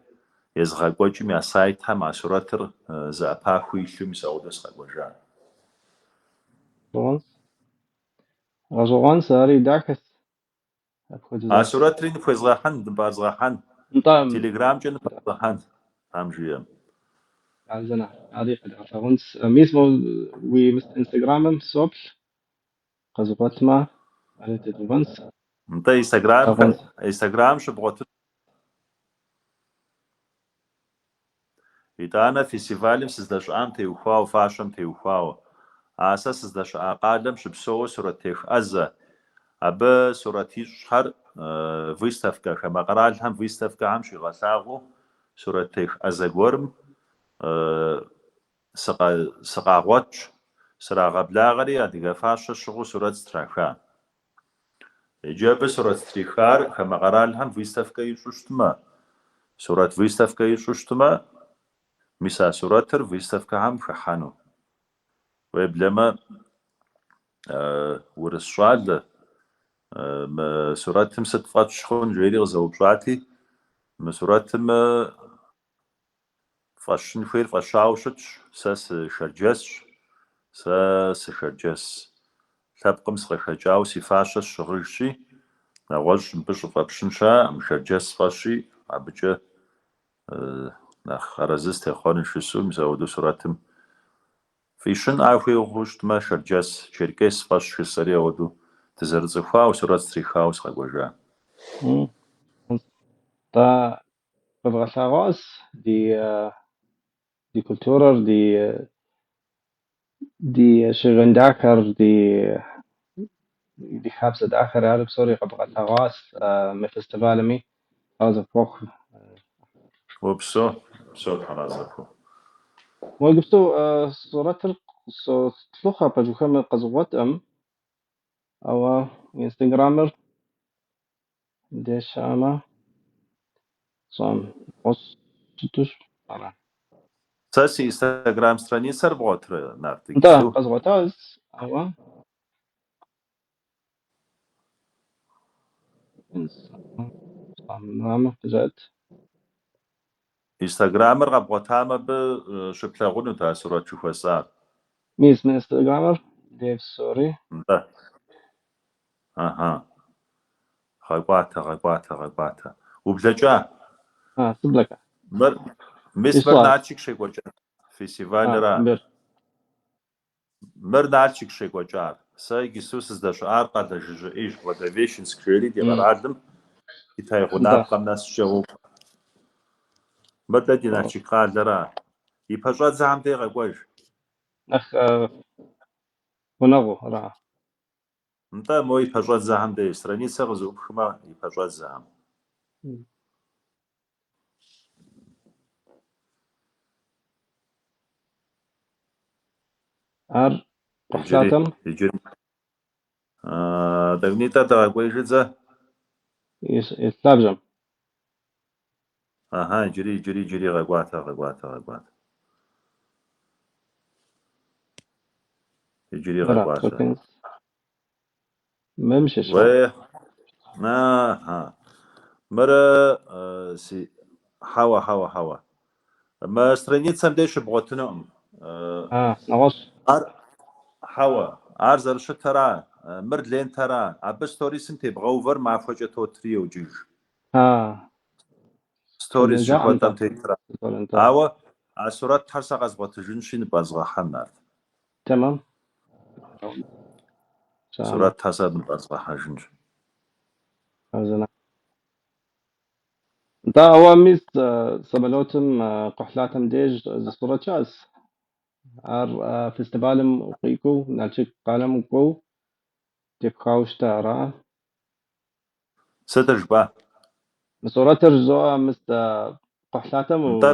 езыгъэкӏуэкӏым я сайтхэм а сурэтыр зэӏэпахыу илъу мис ауэдэу сыкъэкӏуэжа. Гъэщӏэгъуэнщ, ари дахэщ апхуэдэу А сурэтри ныпхуезгъэхьын, ныпӏэрызгъэхьэн, Нтӏэ. Телеграмкӏэ ныпӏэрызгъэхьэн, Тхьэм жиӏэм. Хабзэнэ, ари къэдгъэлъэгъуэнщ. Мис мо уи Инстаграмым соплъ, къэзгъуэтмэ, ари тедгъэувэнщ. Нтӏэ, Инстаграм, Лъагъуэнщ. Инстаграм щыбгъуэтын. Итӏанэ фестивалым сыздэщыӏам теухуауэ, фащэм теухуауэ. А сэ сыздэщыӏа къалэм щыпсэууэ сурэттех ӏэзэ. Абы сурэт ищӏхэр выставкэ, хамэ къэралхэм выставкэхэм щигъэлъагъуэу сурэттех ӏэзэ гуэрым сыкъагъуэтщ, срагъэблагъэри адыгэ фащэ сщыгъыу сурэт страха. Иджы абы сурэт стрихар хамэ къэралхэм выставкэ ищӏу щытмэ, сурэт выставкэ ищӏу щытмэ, мис а сурэтыр выставкэхэм хыхьэну. Уеблэмэ, урыс щӏалэ мы сурэтым сыт фӏэтщ хъун жери къызэупщӏати, мы сурэтым фӏэщын хуейр фӏэщауэ щытщ, сэ сышэрджэсщ, сэ сышэрджэс лъэпкъым сыкъыхэкӏауэ си фащэ сщыгъыжщи, нэгъуэщӏ мыбы щӏыфӏэпщын щыӏэкъым, шэрджэс фӏэщи, абыкӏэ нэхъ арэзы сытехъуэну жысӏэу, мис апхуэдэу сурэтым фӏищынӏа хуей хъуу щытмэ, шэрджэс, черкес фӏэщ жысӏэри апхуэдэу дызэрыцӏыхуауэ, сурэт стрихауэ сыкъэкӏуэжа. Нтӏэ, къэбгъэлъэгъуащ ди культурэр, ди щыгъын дахэр, ди хабзэ дахэр, ар псори къэбгъэлъэгъуащ мы фестивалми. Арэзы пхухъу. Упсэу, псэу Тхьэр арэзы пхухъу. Мо иджыпсту сурэтыр солъыхъуэ пэжухэм къэзгъуэтӏым, ауэ Инстаграмыр мыбдеж щыӏэмэ, сщӏэм щытущ ара. Сэ си Инстаграм страницэр бгъуэтрэ, Нарт, Нтӏэ, иджыпсту? къэзгъуэтащ, ауэ къыжыӏэт. Инстаграмыр къэбгъуэтамэ, абы щыплъагъунут а сурэт жыхуэсӏар. Мис мы Инстаграмыр дей псори. Нтӏэ. Аха. Гъэкӏуатэ, гъэкӏуатэ, гъэкӏуатэ. Ублэкӏа? А, сыблэкӏа. Мыр, мис мыр Ислъащ. Налшык щекӏуэкӏа фестивалыра. Мыр. Мыр Налшык щекӏуэкӏар. Сэ иджыпсту сыздэщыӏар къалэ жыжьэӏейщ, Благовещенск жери ди къэралым Китай гъунапкъэм нэскӏэ уокӏуэ. Мыр дэ ди Налшык къалэра. И пэщӏэдзэхэм дей къэкӏуэж. Нэхъ гъунэгъуу ара? Нтӏэ, мо и пэщӏэдзэхэм дей, страницэ къызэӏупхмэ, и пэщӏэдзэхэм. Ар Иджыри, кхъухьлъатэм иджыри. Тӏэкӏунитӏэ дыгъэкӏуеижыт зэ. и лъабжьэм. Аха, иджыри, иджыри, иджыри гъэкӏуатэ, гъэкӏуатэ, гъэкӏуатэ. Иджыри Мыра, гъэкӏуатэ. къыщӏэкӏынщ. Мым щыща? Уэ, аха. Мырэ си хьэуэ, хьэуэ, хьэуэ. Мы страницэм деж щыбгъуэтынукъым. А, нэгъуэщӏ. Ар хьэуэ, ар зэрыщытара, мыр лентэра, абы сторисым тебгъэувэр махуэкӏэ тотри йокӏыж. А, Сторис къэнэжаӏым жыхуэтӏэм тӏэ. тетра. Нтӏэ. Ауэ а сурэтхэр сэ къэзгъуэтыжынщи ныпӏэзгъэхьэн ар. Тэмэм. Щамэ. Сурэтхэр сэ ныпӏэзгъэхьэжынщ. Хъарзынэ. Нтӏэ, ауэ мис самолетым кхъухьлъатэм деж зы сурэт щыӏэщ. Ар фестивалым укъикӏыу Налшык къалэм укӏуэу тепхауэ щыта, ара? Сытыр жыпӏа? Мы сурэтыр жызоӏэ, мис кхъухьлъатэм Нтӏэ,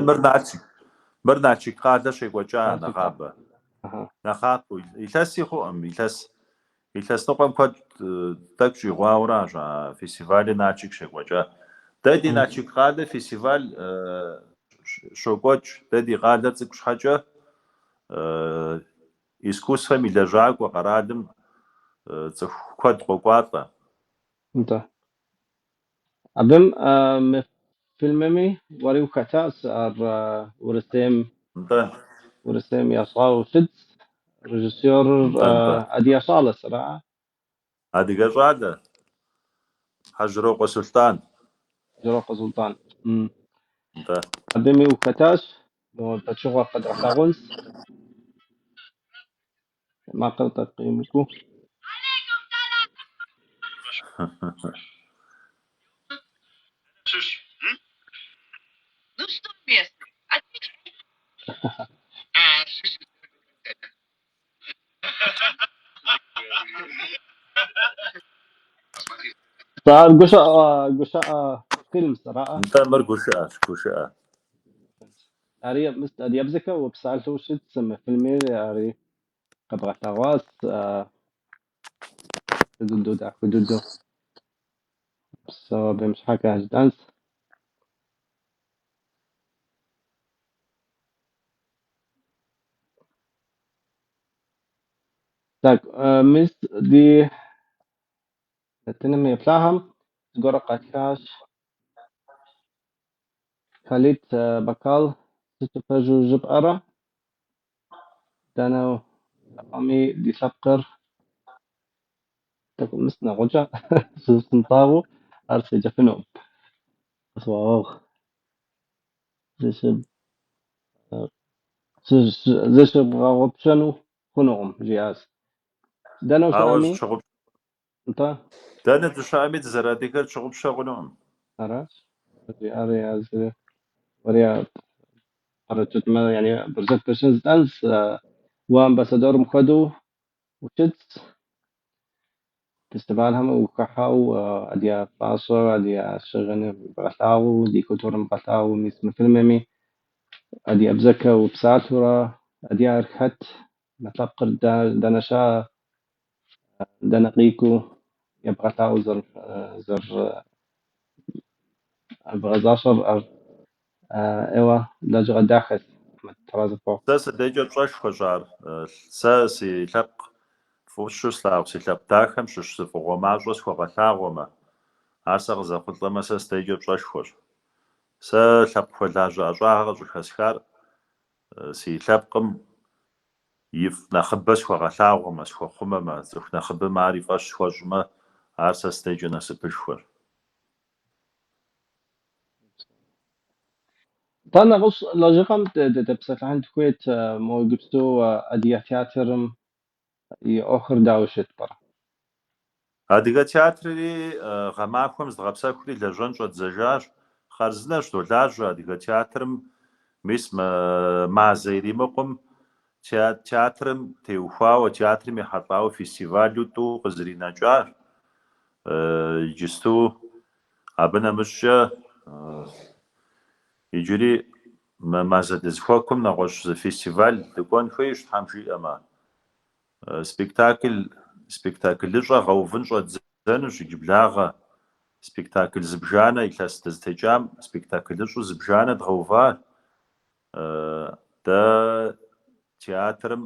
мыр Налшык къалэ щекӏуэкӏа Налшык. нэгъабэ. Аха. Нэхъапэу, илъэси хъуӏым, илъэс ныкъуэм куэд тӏэкӏу щӏигъуауэращ а фестивалыр Налшык щекӏуэкӏа. Дэ ди Налшык къалэ фестиваль щокӏуэкӏ, дэ ди къалэр цӏыкӏу щхьэкӏэ искусствэм и лэжьакӏуэ къэралым цӏыху куэд къокӏуалӏэ. Нтӏэ. Абым мы фильмыми уэри ухэтащ, ар Урысейм Нтӏэ. Урысейм ящӏауэ щытщ. Режиссерыр Нтӏэ, нтӏэ. адыгэ щӏалэщ, ара? Адыгэ щӏалэ, Хьэжьрокъуэ Сулътӏан. Хьэжьрокъуэ Сулътӏан. Нтӏэ. Абыми ухэтащ, мо пычыгъуэ къэдгъэлъэгъуэнщ. Макъыр тӏэкӏу къемыкӏуу. Ар гушыӏэ фильмщ, араӏэ? Нтӏэ, мыр гушыӏэщ, гушыӏэ. Ари мис адыгэбзэкӏэ упсалъэу щытщ мы фильмыр, ари къэбгъэлъэгъуащ, фӏы дыдэу, дахэ дыдэу. Псэу абым щхьэкӏэ жытӏэнщ. Так, мис ди нэтыным еплъахэм зыгуэрэ къатхащ. Халит Бакал, сыту пэжу жыпӏэрэ? Дэнэ ущыӏэми ди лъэпкъыр тӏэкӏу мис нэгъуэкӏэ сымылъагъуу ар седжэфынукъым. Къысхуэгъэгъу. Зыщыбгъэгъупщэну хъунукъым, жиӏащ. Дэнэ Ауэ ущыӏэми? щыгъупщ. Нтӏэ. Дэнэ дыщыӏэми дызэрыадыгэр тщыгъупщэ хъунукъым. Аращ. Жиӏари езыри. Уэри къэрыкӏытмэ, яни бырзэт пыщын жытӏэнщ, уэ амбассадорым хуэдэу ущытщ. Фестивалхэм ухыхьэу адыгэ фащэр, адыгэ щыгъыныр бгъэлъагъуэу, ди культурэм бгъэлъагъуэу, мис мы фильмыми адыгэбзэкӏэ упсалъэурэ, адыгэр хэт, мы лъэпкъыр дэнэ щыӏэ, дэнэ къикӏыу ебгъэлъагъуу зэрыбгъэзащӏэр ар ӏейуэ лэжьыгъэ дахэщ, Ахьмэд, арэзы фохъу. Сэ сыдэкӏэ пщӏэшхуэщ ар. Сэ си лъэпкъ фӏыщэу слъагъу си лъэпкъ дахэм щыщ зы фӏыгъуэ мащӏэ схуэгъэлъагъуэмэ, ар сэ къызэхъулӏэмэ, сэ сыдэкӏэ пщӏэшхуэщ. Сэ лъэпкъ хуэлажьэ ӏэщӏагъэ къыщӏыхэсхар си лъэпкъым ифӏ нэхъыбэ схуэгъэлъагъуэмэ, схуэхъумэмэ, цӏыху нэхъыбэм ар и фӏэщ схуэщӏмэ, ар сэ сыдэкӏэ насыпышхуэщ. Нтӏэ, нэгъуэщӏ лэжьыгъэм дытепсэлъыхьын дыхуейт, мо иджыпсту Адыгэ театрым и ӏуэхур дауэ щыт пӏэрэ? Адыгэ театрри гъэмахуэм зыдгъэпсэхури лэжьэн щӏэддзэжащ. Хъарзынэщ, долажьэ Адыгэ театрым. Мис мы мазэ иримыкъум театрым теухуауэ, театрым ехьэлӏауэ фестивалу тӏу къызэринэкӏащ. Иджысту абы нэмыщӏкӏэ иджыри мы мазэ дызыхуэкум нэгъуэщӏ зы фестиваль дыкӏуэн хуейщ, Тхьэм жиӏэмэ. Спектакль, спектаклыщӏэ гъэувын щӏэддзэнущ иджыблагъэ. Спектакль зыбжанэ, илъэс дызытекӏам спектаклыщӏэу зыбжанэ дгъэува. Дэ театрым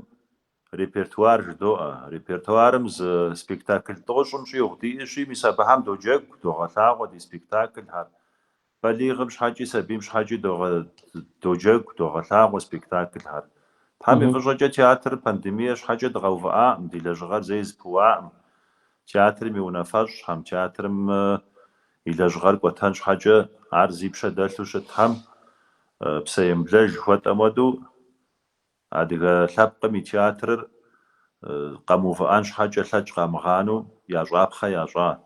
репертуар жыдоӏэ. Репертуарым зы спектакль тӏощӏым щӏигъу диӏэщи, мис абыхэм доджэгу, догъэлъагъуэ ди спектаклхэр. Балигъым щхьэкӏи сабийм щхьэкӏи доджэгу, догъэлъагъуэ спектаклхэр. Тхьэм и фӏыщӏэкӏэ театрыр пандемие щхьэкӏэ дгъэувыӏакъым, ди лэжьыгъэр зэи зэпыуакъым. Театрым и унафэщӏхэм, театрым и лэжьыгъэр кӏуэтэн щхьэкӏэ ар зи пщэ дэлъу щытхэм псэемыблэж жыхуэтӏэм хуэдэу адыгэ лъэпкъым и театрыр къэмыувыӏэн щхьэкӏэ лъэкӏ къамыгъанэу ящӏапхъэ ящӏа.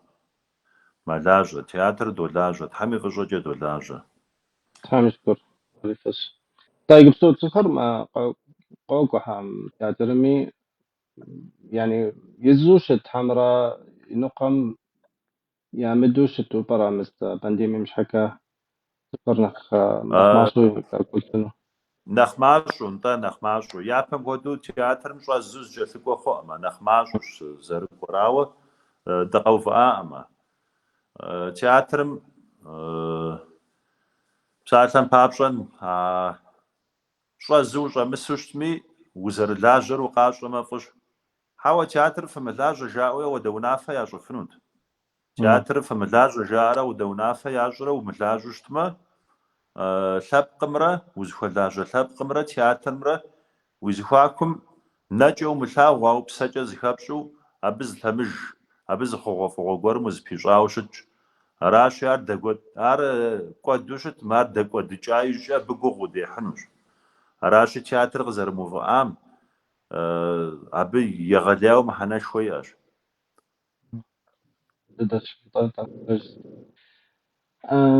Мэлажьэ, театрыр долажьэ, Тхьэм и фӏыщӏэкӏэ долажьэ. Тхьэм и шыкур, ари фӏыщ. Нтӏэ, иджыпсту цӏыхухэр къокӏуэхэм театрми, яни изу щыт хьэмэрэ иныкъуэм ямыдэу щыту пӏэрэ мис пандемием щхьэкӏэ цӏыхухэр нэхъ мащӏэу къэкӏуэжыну? Нэхъ мащӏэу, нтӏэ, нэхъ мащӏэу. Япэм хуэдэу театрым щӏэзу зэкӏэлъыкӏуэ хъуӏымэ, нэхъ мащӏэущ зэрыкӏуэр, ауэ дыкъэувыӏаӏымэ. Театрым, псалъэм папщӏэ, щӏэзу ущӏэмысу щытми, узэрылажьэр укъащӏэмэ фӏыщ. Хьэуэ, театрыр фымылажьэ жаӏэуи ауэдэ унафэ ящӏыфынут. Театрыр фымылажьэ жаӏэрэ ауэдэ унафэ ящӏрэ умылажьэу щытмэ, лъэпкъымрэ, узыхуэлажьэ лъэпкъымрэ театрымрэ уи зэхуакум нэкӏэ умылъагъу, ауэ псэкӏэ зыхэпщӏэу абы зы лъэмыж, абы зы хъугъуэфӏыгъуэ гуэрым узыпищӏауэ щытщ. Аращи, ар ар кӏуэду щытмэ, ар дэкӏуэдыкӏа иужькӏэ абы гугъу удехьынущ. Аращи, театрыр къызэрымыувыӏам абы егъэлеяуэ мыхьэнэшхуэ иӏэщ.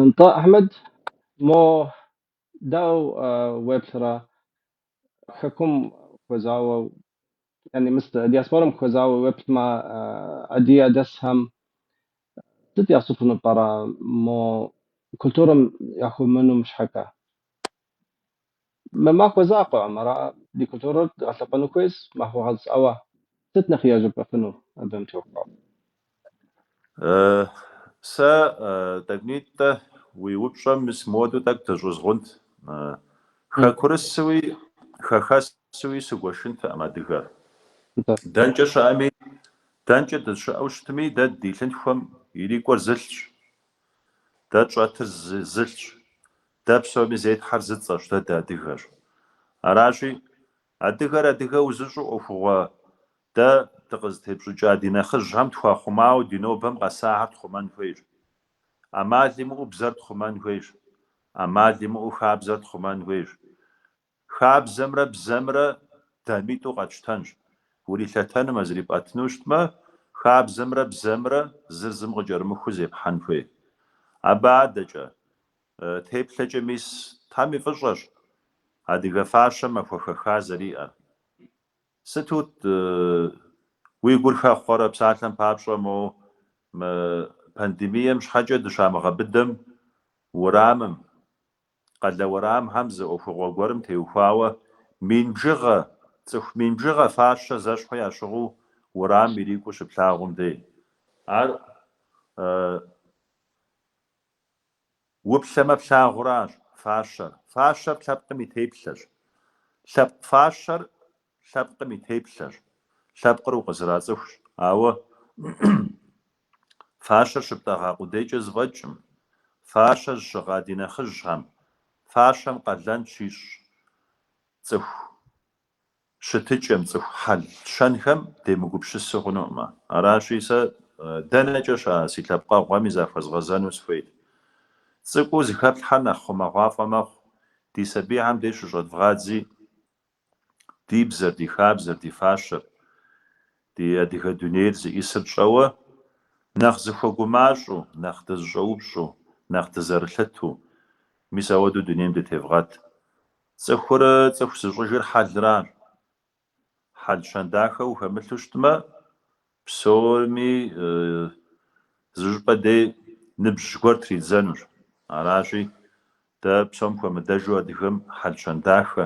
Нтӏэ, Ахьмэд, мо дауэ уеплърэ хэкум хуэзауэ, яни мис диаспорэм хуэзауэ уеплъмэ, адыгэдэсхэм сыт ящӏыфыну пӏэрэ мо культурэм яхъумэным щхьэкӏэ? Мы махуэ закъуэкъым, ара ди культурэр дгъэлъэпӏэну хуейщ махуэ къэс, ауэ сыт нэхъ яжепӏэфыну абым теухуауэ? Сэ тӏэкӏунитӏэ уи упщӏэм мис мыуэду тӏэкӏу дыщӏызгъунт. Хэкурысуи хэхэсуи сыгуэшынтэкъым адыгэр. Дэнкӏэ щыӏэми, дэнкӏэ дыщыӏэу щытми, дэ ди лъынтхуэм ирикӏуэр зылъщ. Дэ тщӏэтыр зылъщ. Дэ псоми зетхьэр зы цӏэщ, дэ дыадыгэщ. Аращи, адыгэр адыгэ узыщӏу ӏуэхугъуэ дэ дыкъызытепщӏыкӏа ди нэхъыжьхэм тхуахъумауэ ди нобэм къэсахэр тхъумэн хуейщ. ӏэмал имыӏэу бзэр тхъумэн хуейщ. ӏэмал имыӏэу хабзэр тхъумэн хуейщ. Хабзэмрэ бзэмрэ дамитӏу къэтщтэнщ. Урилъэтэнумэ, зрипӏэтыну щытмэ, хабзэмрэ бзэмрэ зыр зым къыкӏэрымыхуу зепхьэн хуей. Абы адэкӏэ, теплъэкӏэ мис, Тхьэм и фӏыщӏэщ адыгэ фащэм махуэ хэха зэриӏэр. Сыту уи гур хэхъуэрэ, псалъэм папщӏэ, мо мы пандемием щхьэкӏэ дыщамыгъэбыдэм уэрамым, къалэ уэрамхэм зы ӏуэхугъуэ гуэрым теухуауэ мин бжыгъэ, цӏыху мин бжыгъэ фащэ зэщхьу ящыгъыу уэрамым ирикӏуэу щыплъагъум дей. Ар уплъэмэ плъагъуращ фащэр. Фащэр лъэпкъым и теплъэщ. Лъэпкъ фащэр лъэпкъым и теплъэщ. Лъэпкъыр укъызэрацӏыхущ. Ауэ фащэр щыптӏэгъа къудейкӏэ зэфӏэкӏкъым. Фащэ зыщыгъа ди нэхъыжьхэм фащэм къалэн щищӏ цӏыху щытыкӏэм, цӏыху хьэл-щэнхэм демыгупсысу хъунукъым. Аращи, сэ дэнэкӏэ щыӏэ си лъэпкъэгъухэми захуэзгъэзэну сыхуейт. Цӏыкӏуу зыхэплъхьэр нэхъ хъумэгъуафӏэ мэхъу, ди сабийхэм деж щыщӏэдвгъадзи, ди бзэр, ди хабзэр, ди фащэр, ди адыгэ дунейр зиӏисыр тщӏэуэ, нэхъ зыхуэгумащӏэу, нэхъ дызыщӏэупщӏэу, нэхъ дызэрылъыту, мис ауэдэу дунейм дытевгъэт. Цӏыхур цӏыху зыщӏыжыр хьэлращ. Хьэл-щэн дахэ ухэмылъу щытмэ, псоми зыщӏыпӏэ дей ныбжь гуэр тридзэнущ. Аращи, дэ псом хуэмыдэжу адыгэм хьэл-щэн дахэ,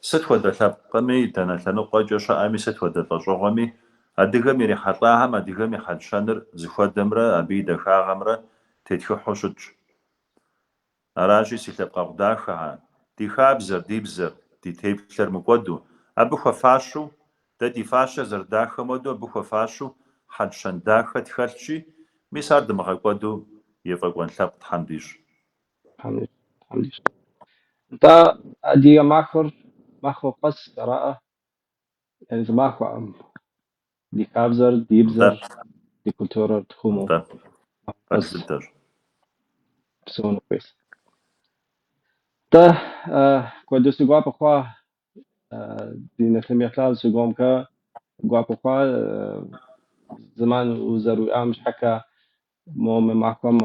сыт хуэдэ лъэпкъми, дэнэ лъэныкъуэкӏэ щыӏэми, сыт хуэдэ лӏэщӏыгъуэми, адыгэм ирихьэлӏахэм адыгэм и хьэл-щэныр зыхуэдэмрэ абы и дахагъэмрэ тетхыхьу щытщ. Аращи, си лъэпкъэгъу дахэхэ, ди хабзэр, ди бзэр, ди теплъэр мыкӏуэду, абы хуэфащэу, дэ ди фащэр зэрыдахэм хуэдэу, абы хуэфащэу хьэл-щэн дахэ тхэлъщи, мис ар дымыгъэкӏуэду ефӏэкӏуэн лъэпкъ Тхьэм дищӏ. Тхьэм дищӏ. Нтӏэ, адыгэ махуэр махуэ къэс араӏэ, зы махуэкъым. Ди хабзэр, ди бзэр, ди культурэр тхъумэу Нтӏэ, пэж къэс дыдэщ. псэуну хуейщ. Нтӏэ, куэду си гуапэ хъуа ди нэфлъым еплъа зыгуэрхэ гуапэ хъуа зэман узэруиӏам щхьэкӏэ мо мы махуэм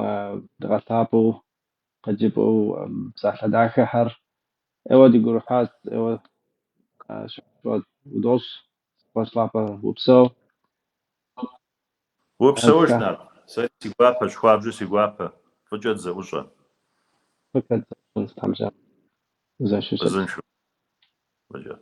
дгъэлъапӏэу, къыджепӏэу псалъэ дахэхэр ӏейуэ дигу ирихьащ, ӏейуэ щӏыхь удощӏ, къуэш лъапӏэ, упсэу. Упсэуж, Нарт. Сэри си гуапэщ, хуабжьу си гуапэ. Фӏыкӏэ дызэӏущӏэ. Фӏыкӏэ дызэӏущӏэнщ, Тхьэм жиӏэмэ. Узыншэу щыт. Узыншэу. Фӏыкӏэ.